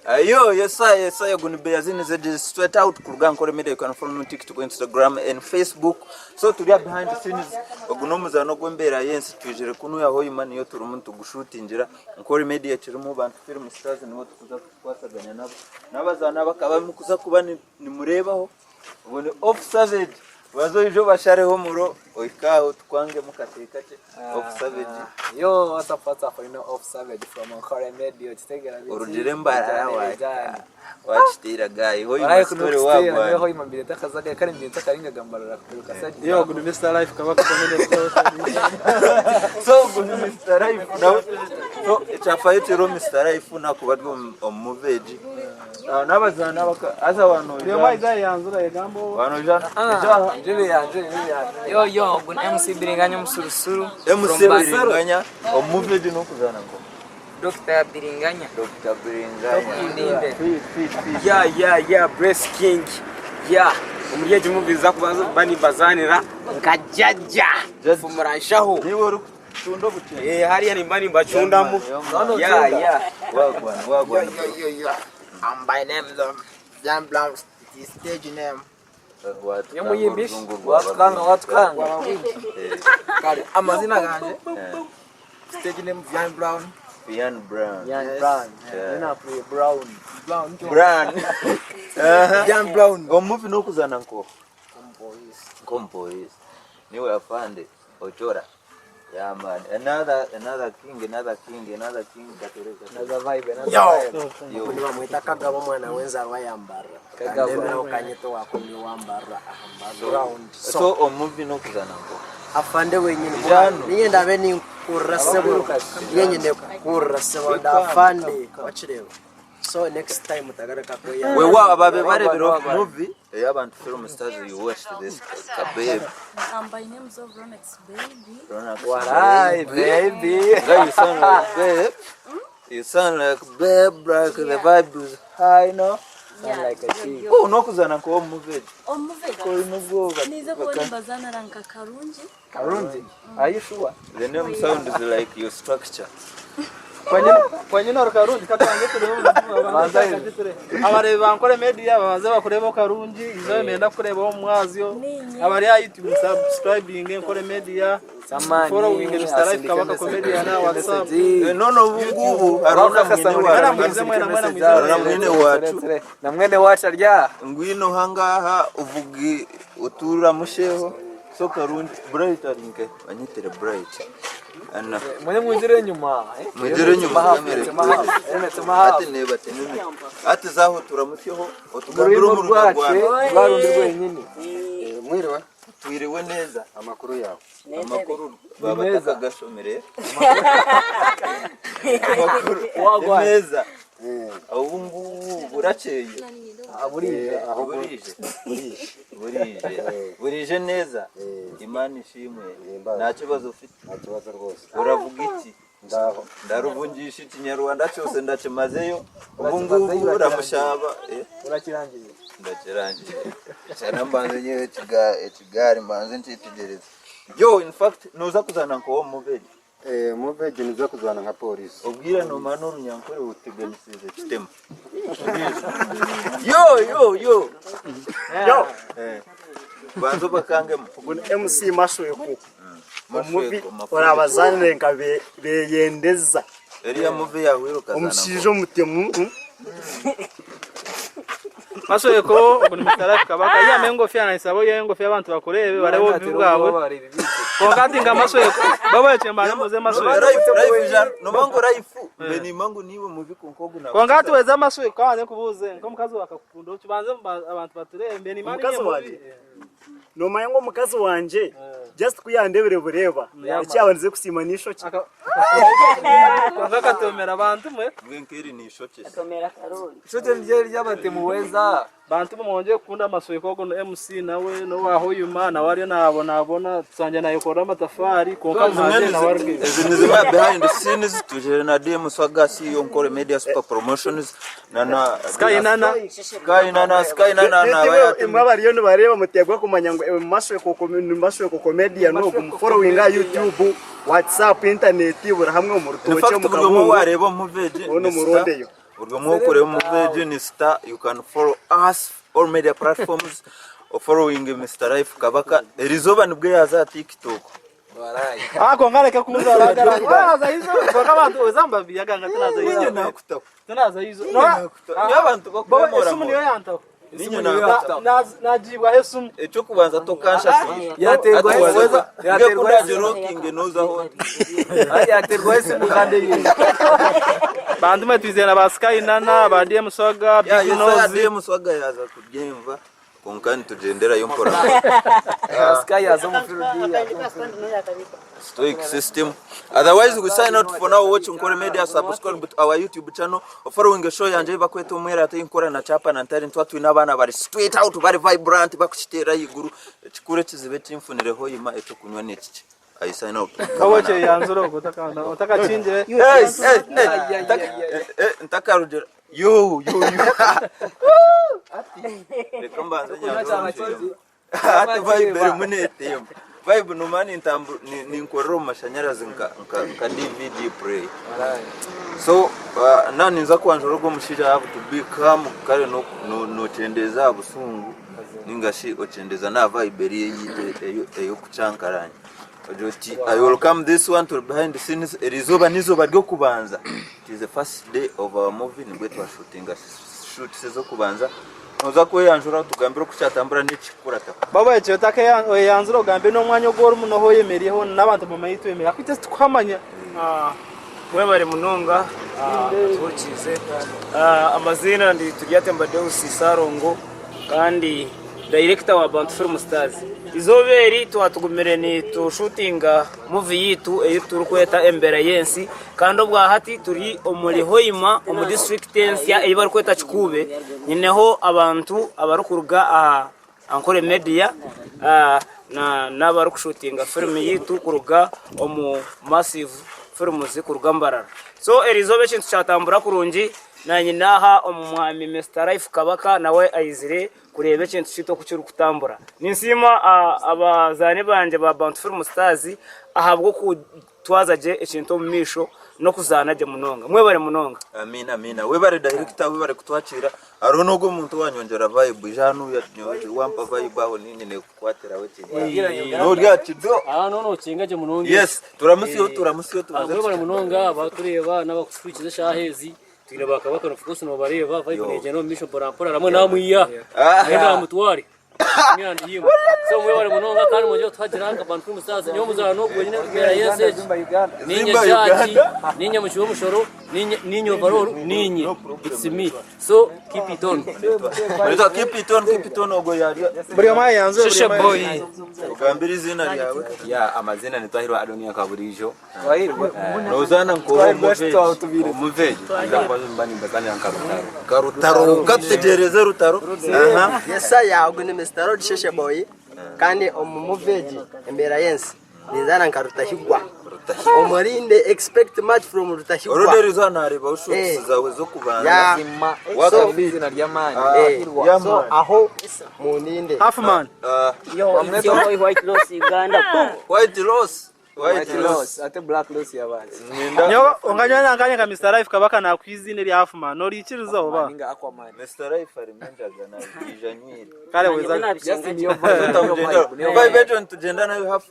Yo, yes sir, yes sir, Guni Beyazini is straight out kuruga Nkore Media. You can follow me on TikTok, Instagram and Facebook. So turi aha behind the scenes. Ogu n'omuzaano ogw'embeera y'ensi twijire kunuya Hoima niyo turimu nitugushutingira. Nkore Media kirimu Bantu Film Stars nibo tukuza kukwasaganya nabo. N'abazaani abakaba mukuza kuba nimureebaho. Ogu ni Off Savage. Banza oije obashareho omuro ohike aho tukwangemu kakye kakye. Off Savage. Yo, what's up, what's up? You know, Off Savage from Nkore Media. Okitegera biki? Orugire Mbarara Bijyane, wa bijyane. wakiteera guy. Hoima Waraye story kuno kutera, niwe wagwana. hoima mbere takazaga kare mbere takaringaga Mbarara kugaruka sagiza. Yo, guno Mr. Life Kabaka Comedy So ogu ni Mr. Life nawe so ekyafayo kiriho Mr. Life nakuba ari omu omu movie egi. Ah, n'abazaana abaka haza Buri omwe wanoija aija ayanzura egambo wanoija ija aha Njebe yanje, njebe yanje. Yo yo, ogu ni MC Biringanya Omusurusuru MC from Basaro. Biringanya omu movie egi n'okuzaana nko Dr. Biringanya. Dr. Biringanya. Ndinde. Fit fit fit. Ya ya ya Bless King ya omuri egi movie nza kuba mba nimbazanira nka jajja Jajja. fumuranshaho Niwe orikutunda obukyere. Eh, hariya nimba nimbacundamu ya ya Wagwana wagwana. Yo, yo, yo. I'm by name the Jan Brown, the stage name. Watukanga Nyamuyimbishi, orujungu rwa watukanga, watukanga. Eh, Kare, amazina ganje, eh. stage name Jan Brown. Ian Brown. Yan Yes. Brown. Yeah. Nina play Brown. Brown. Brown. Aha. Jan Brown. Omu movie n'okuzaana nko Police. nk'omupoliisi niwe afande ochora yeah man another another king another king another king katere katere Another vibe, another Yo. vibe. yo Nibamwita Kagabo omwana w'enzarwa ya Mbarara. Kagabo. Kandemeraho kanyito wakomye wa Mbarara aha so ground. so So, omu movie n'okuzaana nko afande wenyini Jano. ninye ndabe ninkurra sebo ninye nyine kukurra sebo ndafande wakireba so next time utagaruka kweya wewa ababe barebera Wagwan. movie ey'abantu film stars you watched this kababe I'm by names of Ronex Baby. Ronax Warai, baby. Girl, you sound like babe you sound like babe like the vibe is high no Yeah, like a chick. yo, yo. oh n'okuzaana nko omu movie Omuve. koine obwoba Nize kubona mbazana nka Karungi. Karungi. Are you sure? the name sounds like your structure kwanyina ori Karungi katange turebe abareebi ba Nkore Media babanze bakurebeho Karungi izo nenda kurebaho omumwazyo Ninye. abari aha YouTube subscribing Nkore Media Samani. following Mr. Life Kabaka Comedian WhatsApp Eh, none ubu ngubu haruna mwine Mwana wacu mwize, mwana, mwana mwize. Haruna mwene wacu Na mwene wacu arya. ngwino hangaha uvuge uturamusheho so Karungi Bright arinke banyitere Bright ana Mwenye mwinjire nyuma. eh? Mwinjire nyuma, Tema hafu, kamere. tema hafu. Ene tema hafu. ati neba tenene ati zaho turamusheho utugambire Ururimi mu rwacu runyarwanda rwa rundi rwenyine. Mwiriwe twiriwe neza amakuru yawe amakuru meza. babatakagasomere amakuru ni Wagwan. meza ubu ngubu burakeye Ah, burije. aho burije burije burije burije neza imana ishimwe Ihimbaze. nta kibazo ufite nta kibazo rwose uravuga iki ndaho ndaruvungisha ikinyarwanda cyose ndakimazeyo ubu Urakimazeyo, ngubu urakirangiza. uramushaba eh, Urakirangije. ndakirangiye cyane mbanze nyewe ekigari mbanze ncyitegereze yo in fact nuza kuzana nkowo mubegi mubegi niza kuzana nka polisi ubwira nomara n'urunyankore uteganisize kitema yo yo yo Yo, Eh, banza bakangemo ugu ni MC Mashweko. Omuvi Mashweko, mafuko. orabazanire nka beyendeza. eriya muvi yawe ukazana Omushaija omutemu Masweko ogu ni Mr. Life Kabaka yame engofia naisaba oyihe engofia abantu bakurebe barebe obubi bwawe konka ati nka Masweko babaye mbamuze Masweko Life life jana nomango life beni mangu niwe muvi kunkogu na konka ati weze Masweko kabanze nkubuze nk'omukazi wakakukunda okibanze abantu baturebe mbe ni mani Omukazi wangye. Nomanya ngu omukazi wangye just kuyandebere bureeba ekyabandize kusiima n'eishokye. konka akatomera abantu mwe bwenkeri ni ishoke Ishote rye ry'abatemuweza. bantu mwongeye kukunda amasweko ogu MC nawe nowahoyuma nawe ariyo nabonabona tusanje nayekora amatafari konka muhanze nawe arwe izi ni zimwe behind the scenes tujere na DM Swaga CEO Nkore Media Super Promotions na na Sky Nana Sky Nana Sky Nana na Beitu imwe abariyo nibareeba muteekwa kumanya ngu ewe Mashweko ni Mashweko comedian ogu mufollowinga YouTube, WhatsApp, internet buri hamwe omu In rutookye fact omu buri umwe kabungo wareba muveje onu murondeyo. Buri omwe okureba omu egi ni star you can follow us all media platforms following Mister Life Kabaka. Erizooba nibwo yaaza aha TikTok. Ah, konka reka kunzara waza izo konka abantu oza mbabiyaga nga tinaza Ninye izo nakutaho. tinaza izo Ninye nakutaho. Niyo abantu Bobo esimu niyo bakwemora. yantaho Ninye nakutaho. Nagibwaho esimu Ekyokubanza tokanshasira. Yaterwa Ati esimu. waza Yaterwa ngekundagirokinge nozaho. Yaterwa esimu kandi eyiwe. Bantu mwe twizeye na ba Sky Nana ba DM Swaga Ya Big yesa Nose DM Swaga yaza kubyemva konka nitugyenderayo mpora. Sky yaza omu field. Stoic system. Otherwise, we sign out for now. Watch Nkore Media, subscribe to our YouTube channel. Following the show yanje bakweta omwera ate nkora na chapa na ntari ntwa twina abana bari straight out bari vibrant bakukitera iguru ekikuru ekizibe kinfunireho yima ekyokunywa nekiki. I sign out. Kawoche yanzura utakanda utakachinjire Hey, hey, hey, ntakarugera. Yo, yo, yo. Ati, reka mbanze nyanzura. Ati vibe eri munetemba. Vibe numa nintambu ninkorera omu mashanyarazi nka nka nka DVD player. So naninza kwanjura ogwo omushaija I have to be calm kare no no nokyendeza aha busungu ninga shi okyendeza n'aha vibe eri eyiitu eyo ey'okucankaranya. Ogira oti I welcome this one to behind the scenes erizooba n'eizooba ry'okubanza. It is the first day of our movie nibwe twashutinga shoots ez'okubanza. Noza kweyanjura otugambire oku kyatambura n'ekikukurataho. Baba ekyo otakeyanzura ogambe n'omwanya ogu orimu n'ohu oyemereireho n'abantu bamanye twemereire ahakuba itwe titukuhamanya. Mwebare munonga atuhurikiize. Amaziina ndi Turyatemba Deus Ssalongo kandi dayirekita wa Bantu Film Stars. Eizooba eri twatugumire nitushuutinga muvi yaitu ei turikweta Embeera y'Ensi kandi obwahati turi omuri Hoima omu disiturikiti ensya ei barikweta Kikuube. Nyineho abantu abarikuruga aha Ankole Media n'abarikushuutinga firimu yaitu kuruga omu Massive Films kuruga Mbarara. So eriizooba ekintu kyatambura kurungi naanye naaha omwami Mister Life Kabaka nawe aizire kureeba ekintu kyaitu oku kirikutambura. Ninsiima abazaani bangye ba Bantu Film Stars ahabw'okutwaza gye ekintu omu maisho n'okuzaana gye munonga. Mwebare munonga. Amiina amiina webare director webare kutwakira hariho n'ogwo omuntu owanyongyera vibe ija hanu wampa vibe aho niinye nekukwatiraho ekintu norya kido Ah no no kinga gye munonga. Yes turamutsyeho turamutsyeho tubanze Mwebare munonga abakureeba n'abakutuhurikiza eshaaha ezi. Twine ba Kabaka of course nobareeba vibe negyenda omu maisho mpora mpora ramwe namwiya naye namutware so mwebare munonga kandi mwongyere kutuhagira nka Bantu Film Stars nyowe omuzaano ogu wenyine embeera y'ensi egi ninye jaji ninye mucwi w'omushoro ninye overall ninye it's me so keep it on keep it on keep it on ogwo yarya Buri omwe ayanzure Sheshe boy. Ogambire eiziina ryawe. Yeah, amazina ni Twahirwa Adonia Kaburiijo. Nozaana nkoha omuveegi? Omuveegi nza nimbazaanira nka Rutaro. Nka Rutaro, katutegereze Rutaro. Aha. Yesaya ogu ni Mister Road Sheshe Boy kandi omu movie egi embeera y'ensi ninzaana nka Rutahigwa. Omurinde expect much from Rutahigwa. Already eriizooba naareebaho shoots zaawe z'okubanza. Yeah. Waka Eh, so aho mundinde. Half man. Yo, it's your boy White Loss Uganda. Boom. White Loss. White Loss. Ate Black Loss yabanza. Nyowe onganywa nanganye nka Mr Life Kabaka nakuha eiziina erya Half Man oriikiriza oba? Ninga Aquaman. Mr Life arimu enjaga naija anywire. Kare weza. Just niyo vibe. Niyo vibe. Niyo Vibe vibe. egyo nitugyenda nayo half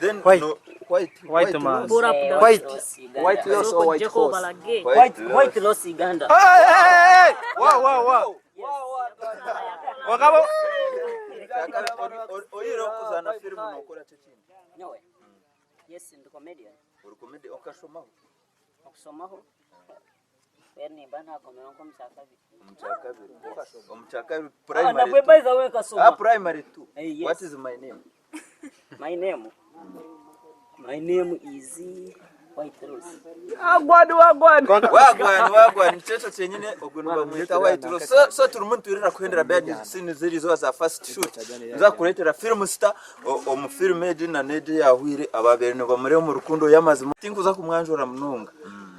then White. no white White man. Pull up the White. White Loss or White Horse. White White Loss Uganda. Hey, hey, hey! Wa wa wa. Wakaba Oyire okuzaana firimu nokora ki ekindi? Nyowe. Yes, ndi comedian. Ori comedian okashomaho? Okushomaho. Well, nimba nagomera nko omukyakabiri. Omukyakabiri. Omukyakabiri Ah, primary. nabwe by the way nkasoma. Ah, primary 2. Eh, yes. What is my name? My name. My name is White Rose. Wagwan wagwan. Wagwan wagwan kyekyo kyenyine ogwo nibamweta White Rose. So, so turimu nitwirira kuhendera behind the scenes ziri za first shoot. Nza kureetera film star omu film egi na n'egi eyahwire ababaire nibamureeba omu rukundo y'amazima. Tinkuza kumwanjura munonga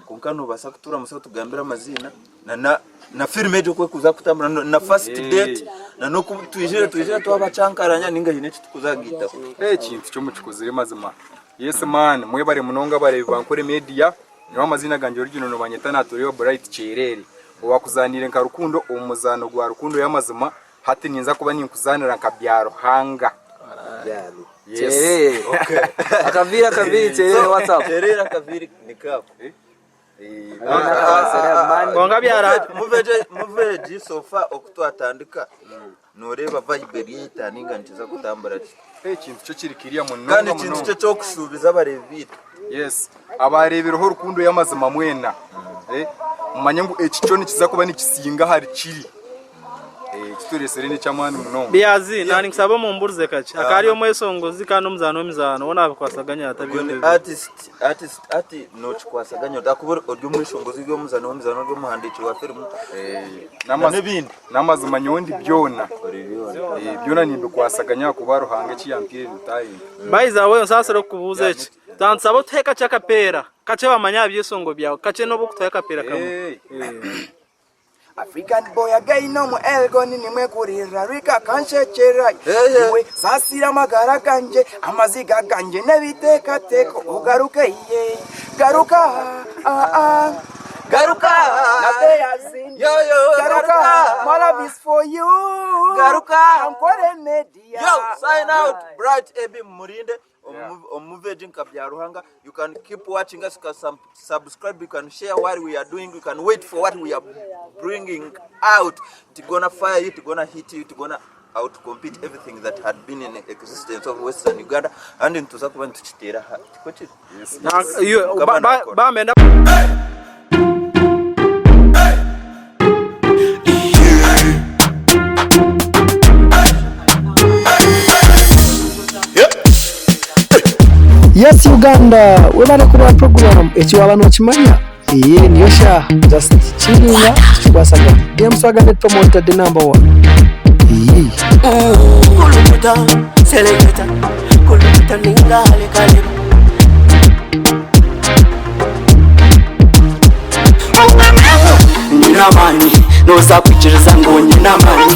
kwonka nobaasa kuturamutsya otugambire amaziina na na film egi oku erikuza kutambura na first date na n'oku twijire twijire twabacankaranya ninga haine eki turikuza kugaitaho. Ekintu kyo mukikozire mazima. Yes man, mwebare munonga abareebi ba Nkore Media. Nyowe amaziina gangye original nibanyeta Natureeba Bright Kyerere. Owakuzaniire nka Rukundo omu muzaano gwa Rukundo y'amazima, hati ninza kuba ninkuzaanira nka Byaruhanga. Yes. Kyerere. Akaviiri akaviiri kyerere what's up? Kyerere akaviiri nikako. Kwonka byara Muveegi sofa oku twatandika noreeba vibe eriita ninga nikiza kutambura ki. Ekintu kyo kiri kiriya munonga Kandi ekintu munonga. kyo ky'okushuubiza abareebi baitu. Yes. Abareebireho rukundo y'amazima mwena. Eh, mumanye ngu eki kyo nikiza kuba nikisinga ahari kiri. Eh, ekituresire n'eky'amaani munonga. Byazi, nani nkusaba omumburize kakye. Akaba ari omwesongozi kandi omuzaani w'emizaano, we nabikwasaganya ata Ogwo byombi ni ebi? artist, artist, ati nokikwasaganya ota kuba ori omweshongozi ori omuzaani w'emizaano ori omuhandiiki wa firimu N'amaz- n'ebindi. N'amazima nyowe ndi byona. Ori byona. Eh, byona nimbikwasaganya ahakuba Ruhanga eki yampiire ni talent. By the way, nsaasire okukubuuza eki. Tansaba otuhe kakye akapeera. Kakye bamanye aha byesongo byawe. Kakye n'obu okutuha akapeera kamwe. African boy again omu Elgon nimwe kuririra rika kanshekyera iwe saasira amagara gangye amaziga gangye n'ebiteekateeko ogaruke iye garuka ah, ah. Garuka Nate Yo, yo, garuka garuka. my love is for you Garuka. Ankore media Yo, sign out. Bright Ebi Murinde. Omuveji nka Byaruhanga. You can keep watching us, you can subscribe, you can share what we are doing, you can wait for what we are bringing out. It's gonna fire you, it's gonna hit you, it's gonna outcompete everything that had been in existence of Western Uganda. And nituza kuba nitukiteera aha. Tikwo kiri? Na- iyo- Mukama nakora. bamenda Yes Uganda webale kuba program eki waba nokimanya eye niyo shaaha just chillinga tukikwasaganya Game Swagger Net Promoter the number one eye. Kulukuta, seleketa, kulukuta ninga halikaleba. Nyina amani, noza kwikiriza ngu nyina amani.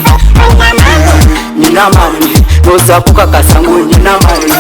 Nyina amani, noza kukakasa ngu nyina amani.